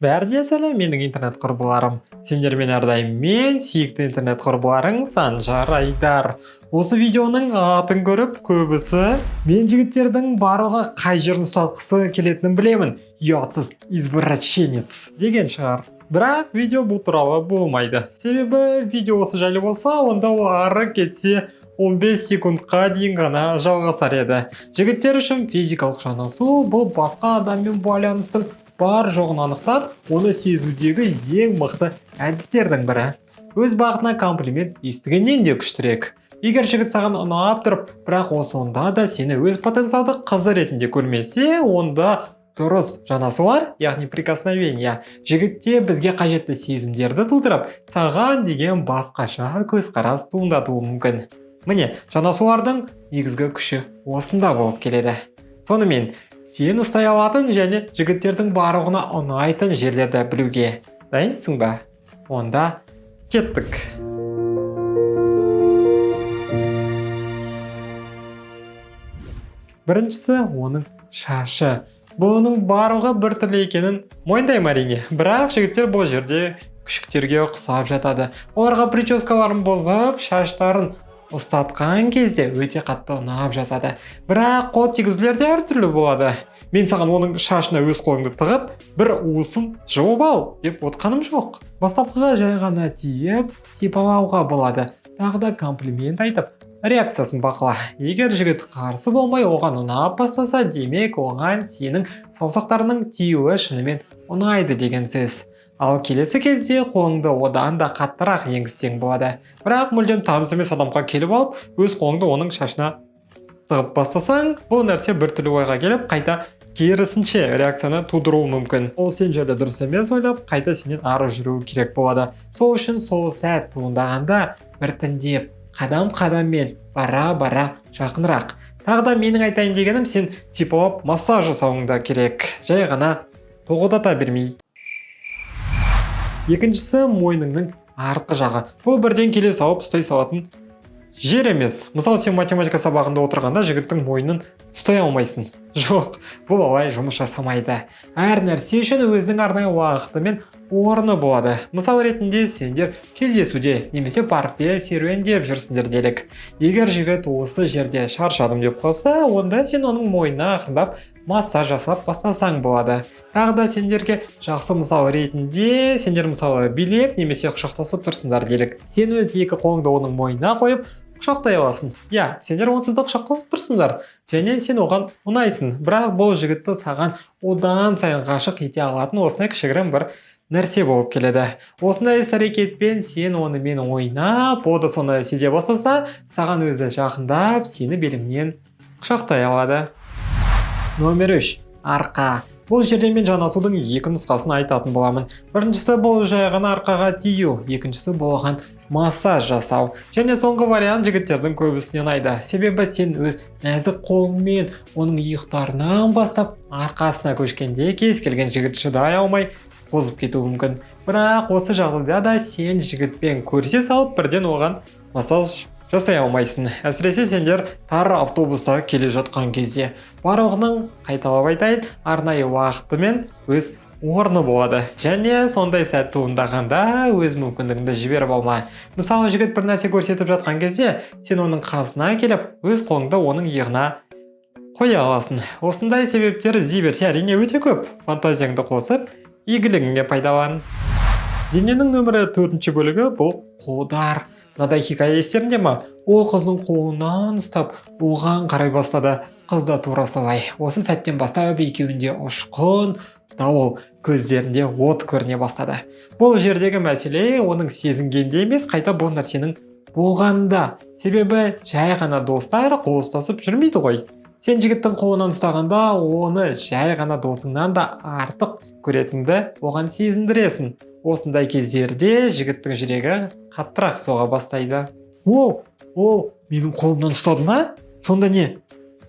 Бәріне сәлем, менің интернет құрбыларым! Сендермен әрдайым мен, сүйікті интернет құрбыларың Санжар Айдар. Осы видеоның атын көріп, көбісі мен жігіттердің барлығы қай жерін ұстатқысы келетінін білемін, ұятсыз извращенец деген шығар. Бірақ видео бұл туралы болмайды, себебі видео осы жайлы болса, онда ол ары кетсе 15 секундқа дейін ғана жалғасар еді. Жігіттер үшін физикалық жанасу — бұл басқа адаммен байланыстың бар жоғын анықтап, оны сезудегі ең мықты әдістердің бірі. Өз бағытына комплимент естігеннен де күштірек. Егер жігіт саған ұнап тұрып, бірақ ол сонда да сені өз потенциалды қызы ретінде көрмесе, онда дұрыс жанасулар, яғни прикосновение, жігітте бізге қажетті сезімдерді тудырып, саған деген басқаша көзқарас туындатуы мүмкін. Міне, жанасулардың негізгі күші осында болып келеді. Сонымен, сен ұстай алатын және жігіттердің барлығына ұнайтын жерлерді білуге дайынсың ба? Онда кеттік! Біріншісі — оның шашы. Бұның барлығы біртүрлі екенін мойындаймын, әрине, бірақ жігіттер бұл жерде күшіктерге ұқсап жатады. Оларға прическаларын бұзып, шаштарын ұстатқан кезде өте қатты ұнап жатады. Бірақ қол тигізулер де әртүрлі болады. Мен саған оның шашына өз қолыңды тығып, бір уысын жұлып ал деп отқаным жоқ. Бастапқыға жай ғана тиіп, сипалауға болады. Тағы да комплимент айтып, реакциясын бақыла. Егер жігіт қарсы болмай, оған ұнап бастаса, демек, оған сенің саусақтарының тиюі шынымен ұнайды деген сөз. Ал келесі кезде қолыңды одан да қаттырақ енгізсең болады. Бірақ мүлдем таныс емес адамға келіп алып, өз қолыңды оның шашына тығып бастасаң, бұл нәрсе біртүрлі ойға келіп, қайта керісінше реакцияны тудыруы мүмкін. Ол сен жайлы дұрыс емес ойлап, қайта сенен ары жүруі керек болады. Сол үшін сол сәт туындағанда біртіндеп, қадам қадаммен, бара бара жақынырақ. Тағы да менің айтайын дегенім, сен сипалап массаж жасауың да керек, жай ғана тоғылдата бермей. Екіншісі — мойныңның артқы жағы. Бұл бірден келе салып ұстай салатын жер емес. Мысалы, сен математика сабағында отырғанда жігіттің мойнын ұстай алмайсың. Жоқ, бұл олай жұмыс жасамайды. Әр нәрсе үшін өзінің арнайы уақыты мен орны болады. Мысал ретінде, сендер кездесуде немесе паркте серуендеп жүрсіңдер делік. Егер жігіт осы жерде шаршадым деп қалса, онда сен оның мойнына ақырындап массаж жасап бастасаң болады. Тағы да сендерге жақсы мысал ретінде, сендер, мысалы, билеп немесе құшақтасып тұрсыңдар делік. Сен өз екі қолыңды оның мойнына қойып, құшақтай аласың. Иә, сендер онсыз да құшақтасып тұрсыңдар және сен оған ұнайсың, бірақ бұл жігітті саған одан сайын ғашық ете алатын осындай кішігірім бір нәрсе болып келеді. Осындай іс әрекетпен сен онымен ойнап, о да соны сезе бастаса, саған өзі жақындап, сені беліңнен құшақтай алады. Номер 3: арқа. Бұл жерде мен жанасудың екі нұсқасын айтатын боламын. Біріншісі — бұл жай ғана арқаға тию, екіншісі — бұл оған массаж жасау. Және соңғы вариант жігіттердің көбісіне ұнайды, себебі сен өз нәзік қолыңмен оның иықтарынан бастап арқасына көшкенде, кез келген жігіт шыдай алмай қозып кетуі мүмкін. Бірақ осы жағдайда да сен жігітпен көрісе салып, бірден оған массаж жасай алмайсың, әсіресе сендер тар автобуста келе жатқан кезде. Барлығының, қайталап айтайын, арнайы уақыты мен өз орны болады. Және сондай сәт туындағанда өз мүмкіндігіңді жіберіп алма. Мысалы, жігіт бір нәрсе көрсетіп жатқан кезде, сен оның қасына келіп, өз қолыңды оның иығына қоя аласың. Осындай себептер іздей берсе, әрине, өте көп. Фантазияңды қосып, игілігіңе пайдалан. Дененің нөмірі төртінші бөлігі — бұл қолдар. Мынадай хикая естеріңде ма? Ол қыздың қолынан ұстап, оған қарай бастады. Қыз да тура солай. Осы сәттен бастап екеуінде ұшқын, дауыл, көздерінде от көріне бастады. Бұл жердегі мәселе оның сезінгенде емес, қайта бұл нәрсенің болғанында. Себебі жай ғана достар қол ұстасып жүрмейді ғой. Сен жігіттің қолынан ұстағанда, оны жай ғана досыңнан да артық көретініңді оған сезіндіресің. Осындай кездерде жігіттің жүрегі қаттырақ соға бастайды. О, ол менің қолымнан ұстады ма? Сонда не,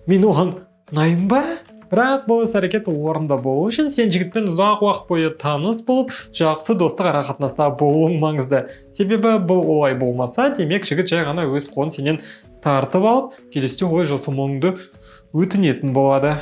мен оған ұнаймын ба? Бірақ бұл іс әрекет орынды болу үшін сен жігітпен ұзақ уақыт бойы таныс болып, жақсы достық ара қатынаста болуың маңызды. Себебі бұл олай болмаса, демек, жігіт жай ғана өз қолын сенен тартып алып, келесіде олай жасамауыңды өтінетін болады.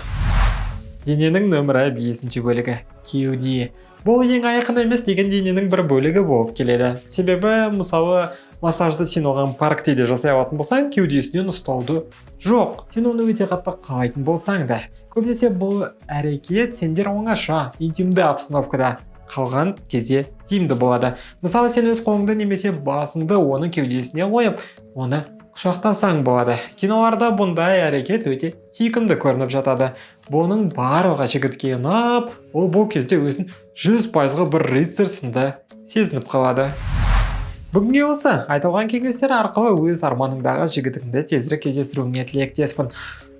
Дененің нөмірі бесінші бөлігі — кеуде. Бұл ең айқын емес деген дененің бір бөлігі болып келеді. Себебі, мысалы, массажды сен оған паркте де жасай алатын болсаң, кеудесінен ұстауды жоқ. Сен оны өте қатты қалайтын болсаң да. Көбінесе бұл әрекет сендер оңаша, интимді обстановкада қалған кезде тиімді болады. Мысалы, сен өз қолыңды немесе басыңды оның кеудесіне қойып, оны құшақтасаң болады. Киноларда бұндай әрекет өте сүйкімді көрініп жатады. Бұның барлығы жігітке ұнап, ол бұл кезде өзін 100%-ға бір рыцарь сынды сезініп қалады. Бүгінге осы айтылған кеңестер арқылы өз арманыңдағы жігітіңді тезірек кездестіруіңе тілектеспін.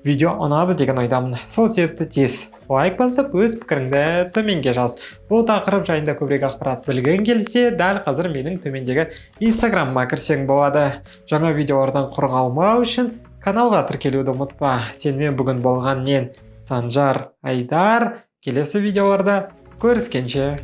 Видео ұнады деген ойдамын. Сол себепті тез лайк басып, өз пікіріңді төменге жаз. Бұл тақырып жайында көбірек ақпарат білгің келсе, дәл қазір менің төмендегі инстаграмыма кірсең болады. Жаңа видеолардан құр қалмау үшін каналға тіркелуді ұмытпа. Сенімен бүгін болған мен, Санжар Айдар. Келесі видеоларда көріскенше.